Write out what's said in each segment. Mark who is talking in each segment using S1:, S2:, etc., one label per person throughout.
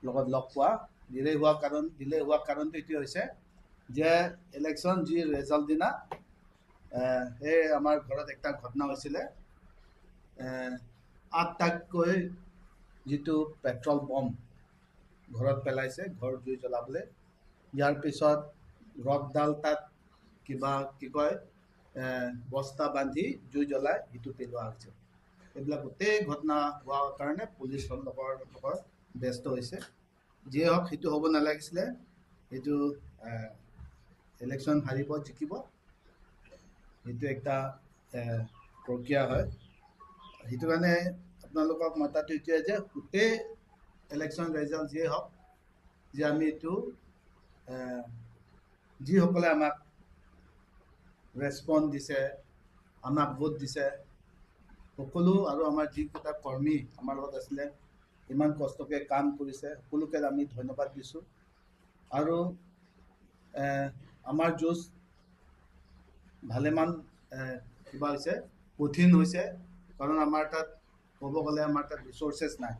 S1: লগত লগ পোৱা ডিলে হোৱা কাৰণ, ডিলে হোৱা কাৰণটো এইটোৱে হৈছে যে ইলেকশ্যন যি ৰেজাল্ট দিনা এই আমাৰ ঘৰত একটা ঘটনা হৈছিলে। 8টাকৈ যিটো পেট্ৰল বম ঘৰত পেলাইছে ঘৰ জুই জ্বলাবলৈ। ইয়াৰ পিছত ৰদডাল তাত কিবা কি কয় বস্তা বান্ধি জুই জ্বলাই সিটো পেলোৱা হৈছে। এইবিলাক গোটেই ঘটনা হোৱাৰ কাৰণে পুলিচৰ লগত ব্যস্ত হৈছে। যিয়ে হওক, সেইটো হ'ব নালাগিছিলে। সেইটো ইলেকশ্যন হাৰিব জিকিব সেইটো একটা প্ৰক্ৰিয়া হয়। সেইটো কাৰণে আপোনালোকক মাতাটো এইটোৱে যে গোটেই ইলেকশ্যন ৰেজাল্ট যিয়ে হওক, যে আমি এইটো যিসকলে আমাক ৰেচপঞ্চ দিছে, আমাক ভোট দিছে সকলো, আৰু আমাৰ যিকেইটা কৰ্মী আমাৰ লগত আছিলে, ইমান কষ্টকৈ কাম কৰিছে, সকলোকে আমি ধন্যবাদ দিছোঁ। আৰু আমাৰ যুঁজ ভালেমান কিবা হৈছে, কঠিন হৈছে, কাৰণ আমাৰ তাত ক'ব গ'লে আমাৰ তাত ৰিচ'ৰ্চেছ নাই,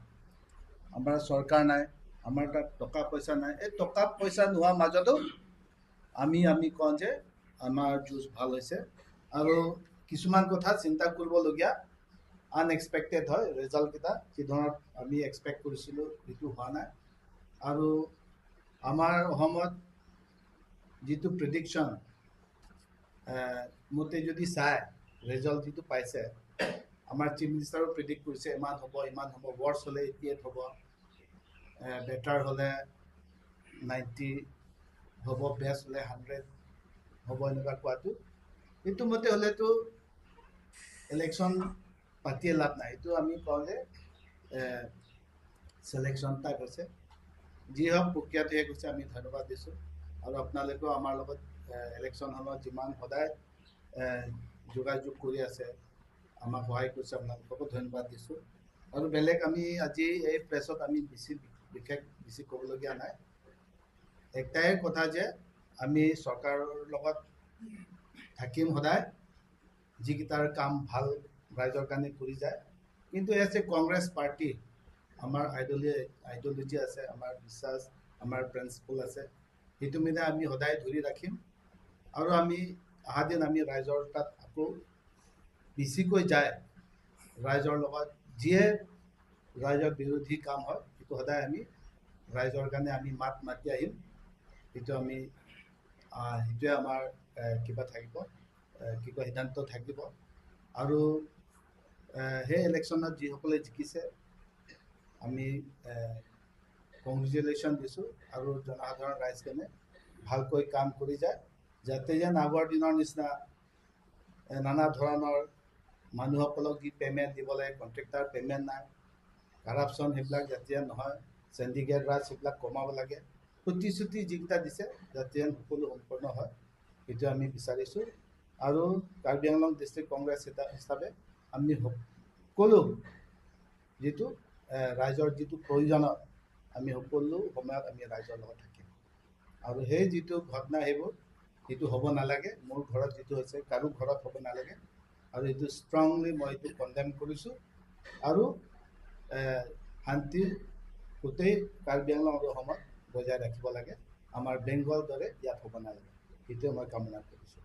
S1: আমাৰ চৰকাৰ নাই, আমাৰ তাত টকা পইচা নাই। এই টকা পইচা নোহোৱাৰ মাজতো আমি কওঁ যে আমাৰ যুঁজ ভাল হৈছে। আৰু কিছুমান কথা চিন্তা কৰিবলগীয়া আনএক্সপেক্টেড হয়, ৰেজাল্টকেইটা যি ধৰণত আমি এক্সপেক্ট কৰিছিলোঁ সেইটো হোৱা নাই। আৰু আমাৰ অসমত যিটো প্ৰিডিকশ্যন মতে যদি চায়, ৰেজাল্ট যিটো পাইছে, আমাৰ চিফ মিনিষ্টাৰো প্ৰিডিক্ট কৰিছে ইমান হ'ব, ইমান হ'ব, ৱৰ্ছ হ'লে 88 হ'ব, বেটাৰ হ'লে 90 হ'ব, বেষ্ট হ'লে 100 হ'ব, এনেকুৱা কোৱাটো সেইটো মতে হ'লেতো ইলেকশ্যন পাতিয়ে লাভ নাই। এইটো আমি কওঁ যে চিলেকশ্যন টাইপ হৈছে। যি হওক, প্ৰক্ৰিয়াটো শেষ হৈছে, আমি ধন্যবাদ দিছোঁ। আৰু আপোনালোকেও আমাৰ লগত ইলেকশ্যন সময়ত যিমান সদায় যোগাযোগ কৰি আছে, আমাক সহায় কৰিছে, আপোনালোককো ধন্যবাদ দিছোঁ। আৰু বেলেগ আমি আজি এই প্ৰেছত আমি বেছি বিশেষ বেছি ক'বলগীয়া নাই। একটাই কথা যে আমি চৰকাৰৰ লগত থাকিম সদায়, যিকেইটাৰ কাম ভাল ৰাইজৰ কাৰণে কৰি যায়। কিন্তু এজ এ কংগ্ৰেছ পাৰ্টি আমাৰ আইডিঅলজি আছে, আমাৰ বিশ্বাস, আমাৰ প্ৰিন্সিপল আছে, সেইটো মানে আমি সদায় ধৰি ৰাখিম। আৰু আমি অহা দিন আমি ৰাইজৰ তাত আকৌ বেছিকৈ যায় ৰাইজৰ লগত যিয়ে ৰাইজৰ বিৰোধী কাম হয় সেইটো সদায় আমি ৰাইজৰ কাৰণে আমি মাত মাতি আহিম। সেইটো আমি সেইটোৱে আমাৰ কিবা থাকিব, কি কয়, সিদ্ধান্ত থাকিব। আৰু সেই ইলেকশ্যনত যিসকলে জিকিছে আমি কংগ্ৰেচুলেশ্যন দিছোঁ। আৰু জনসাধাৰণ ৰাইজ কেনে ভালকৈ কাম কৰি যায়, যাতে যেন আগৰ দিনৰ নিচিনা নানা ধৰণৰ মানুহসকলক যি পে'মেণ্ট দিব লাগে, কণ্ট্ৰেক্টাৰ পে'মেণ্ট নাই, কাৰাপশ্যন সেইবিলাক যাতে নহয়, চেণ্ডিকেট ৰাজ সেইবিলাক কমাব লাগে, প্ৰতিশ্ৰুতি যিকেইটা দিছে যাতে সকলো সম্পূৰ্ণ হয়, সেইটো আমি বিচাৰিছোঁ। আৰু কাৰ্বি আংলং ডিষ্ট্ৰিক্ট কংগ্ৰেছ হিচাপে আমি সকলো যিটো ৰাইজৰ যিটো প্ৰয়োজনত আমি সকলো সময়ত আমি ৰাইজৰ লগত থাকিম। আৰু সেই যিটো ঘটনা সেইবোৰ সেইটো হ'ব নালাগে, মোৰ ঘৰত যিটো হৈছে কাৰো ঘৰত হ'ব নালাগে। আৰু এইটো ষ্ট্ৰংলি মই এইটো কণ্ডেম কৰিছোঁ। আৰু শান্তি গোটেই কাৰ্বি আংলং আৰু অসমত বজাই ৰাখিব লাগে, আমাৰ বেংগল দৰে ইয়াত হ'ব নালাগে, সেইটোৱে মই কামনা কৰিছোঁ।